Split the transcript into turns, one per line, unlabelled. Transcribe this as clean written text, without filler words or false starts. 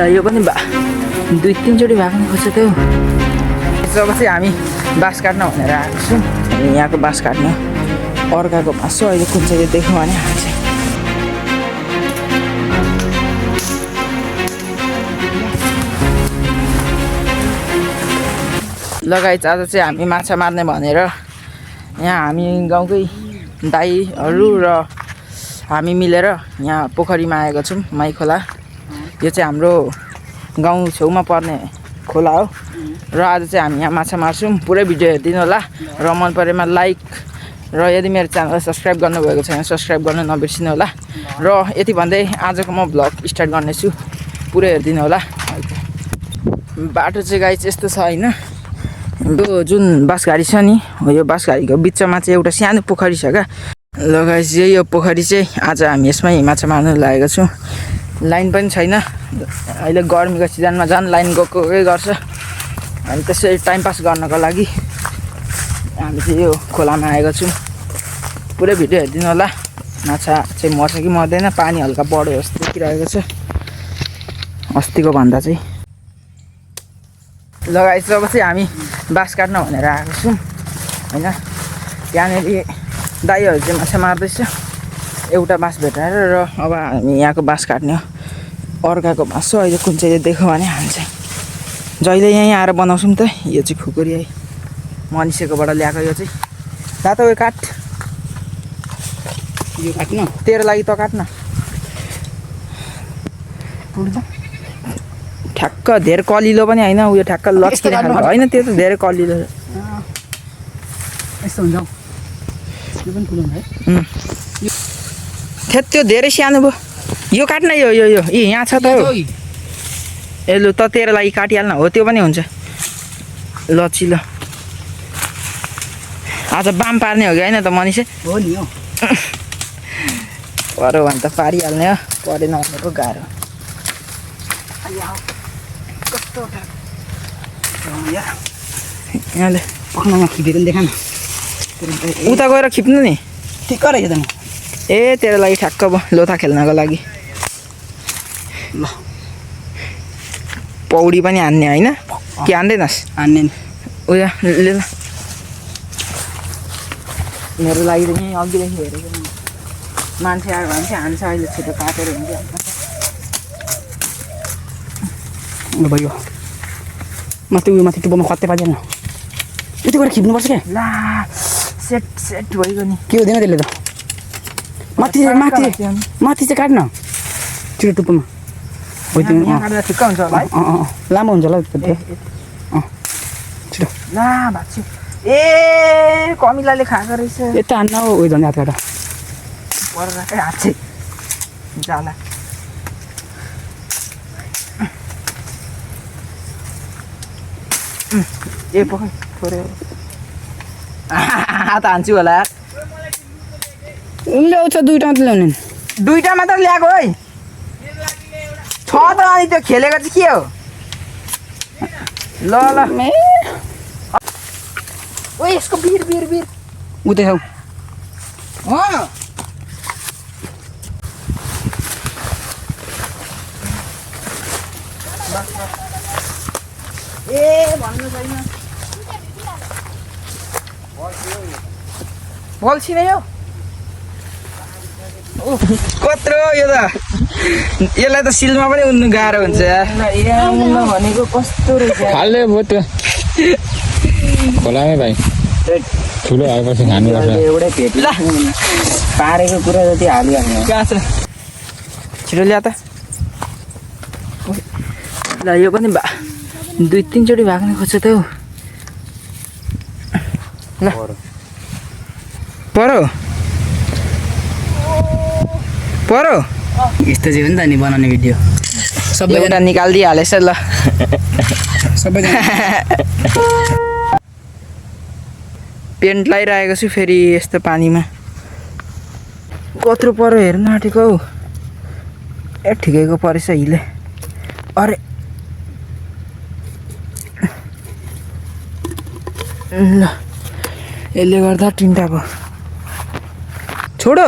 ल यो पनि दुई तिनचोटि भाग्नु खोज्छ त्यो। जब चाहिँ हामी बाँस काट्न भनेर आएको छौँ, यहाँको बाँस काट्ने अर्काको बाँस हो। अहिले कुन चाहिँ देख्यौँ भने हामी चाहिँ लगायत आज चाहिँ हामी माछा मार्ने भनेर यहाँ हामी गाउँकै दाइहरू र हामी मिलेर यहाँ पोखरीमा आएको छौँ, माई खोला। यो चाहिँ हाम्रो गाउँ छेउमा पर्ने खोला हो र आज चाहिँ हामी यहाँ माछा मार्छौँ। पुरै भिडियो हेरिदिनु होला र मन परेमा लाइक र यदि मेरो च्यानललाई सब्सक्राइब गर्नुभएको छैन सब्सक्राइब गर्न नबिर्सिनु होला। र यति भन्दै आजको म भ्लग स्टार्ट गर्नेछु, पुरै हेरिदिनु होला। बाटो चाहिँ गाइस यस्तो छ होइन, यो जुन बाँस घारी छ नि, यो बाँस घारीको बिचमा चाहिँ एउटा सानो पोखरी छ क्या। ल गाइस यही यो पोखरी चाहिँ आज हामी यसमै माछा मार्नु लागेको छौँ। लाइन पनि छैन, अहिले गर्मीको सिजनमा झन् लाइन गएकै गर्छ। अनि त्यसै टाइम पास गर्नको लागि हामी चाहिँ यो खोलामा आएको छौँ। पुरै भिडियो हेरिदिनु होला। माछा चाहिँ मर्छ कि मर्दैन, पानी हल्का बढ्यो जस्तो देखिरहेको छ अस्तिको भन्दा चाहिँ। लगाएछ जब चाहिँ हामी बाँस काट्न भनेर आएको छौँ होइन, त्यहाँनिर दाइहरू चाहिँ माछा मार्दैछ एउटा बाँस भेटाएर। र अब हामी यहाँको बाँस काट्ने हो, अर्काको बाँस हो। अहिले कुन चाहिँ देख्यौँ भने हामी चाहिँ जहिले यहीँ आएर बनाउँछौँ त। यो चाहिँ खुकुरी है, मनिसेकोबाट ल्याएको। यो चाहिँ दा त उयो काट, यो काट्न तेरो लागि त काट्न। ठ्याक्क धेरै कलिलो पनि होइन, उयो ठ्याक्क लच्किने खालको होइन, त्यो त धेरै कलिलो
यस्तो हुन्छ। यो पनि ठुलो है,
त्यो धेरै सानो भयो। यो काट्न, यो यो यो यहाँ छ त हो। ए लु त तेरो लागि काटिहाल्न। हो त्यो पनि हुन्छ लचिलो। आज बाम पार्ने हो कि होइन त मनिषे?
हो नि हो।
पऱ्यो भने त पारिहाल्ने हो, परेन भने पो गाह्रो।
कस्तो
यहाँले
पक्नमा खिपेको नि देखा न,
उता गएर खिप्नु नि।
ठिक्क रहेछ त।
ए तेरो लागि ठ्याक्क भयो लोथा खेल्नको लागि।
ल
पौडी पनि हान्ने होइन कि हान्दैनस्?
हान्ने नि
उयो ले ल, मेरो लागि त यहीँ अघिदेखि हेरेको मान्छे आयो भने चाहिँ हान्छ। अहिले छिटो काटेर हुन्छ।
ल भयो माथि उयो माथि टुप्पोमा खत्ते पाइहाल्नु। यति गएर खिप्नुपर्छ क्या।
ला सेट सेट भइगयो नि।
के हुँदैन त्यसले त। माथि माथि माथि चाहिँ काट्न छिटो टुप्पोमा।
यहाँ काट्दा ठिक्क हुन्छ होला है।
लामो हुन्छ होला छिटो।
ला भाग्छु। ए कमिलाले खाएको रहेछ।
यता हान्न हो उयो झन् हात काट
परकै हात चाहिँ जाला। ए पख थोरै हात हान्छु होला।
ल्याउँछ दुईवटा मात्रै ल्याउने।
दुईवटा मात्र ल्याएको है छ त। अनि त्यो खेलेको चाहिँ के हो? ल ल ओ यसको बिर बिर बिर
उतै छौ।
ए भन्नु छैन बल्छी नै हो। कत्रो यो त, यसलाई त सिलमा पनि उड्नु गाह्रो हुन्छ भनेको। कस्तो रहेछ
हाल्दै भयो त्यो खोलामै भाइ, ठुलो आएपछि खानुपर्छ।
एउटै भेट ल पारेको कुरा जति हालिहाल्नु। कहाँ छ छिटो ल्या त। ल यो पनि दुई तिनचोटि भाग्नु खोज्छ त हौ। ल परो परो
यस्तो चाहिँ हो नि त नि बनाउने भिडियो
सबैजना निकालिदिइहालेछ ल
सबैजना।
पेन्ट लगाइरहेको छु फेरि यस्तो पानीमा। कत्रो परो हेर्नु आँटेको हौ। ए ठिकैको परेछ हिले। अरे ल यसले गर्दा तिनवटा भयो। छोडो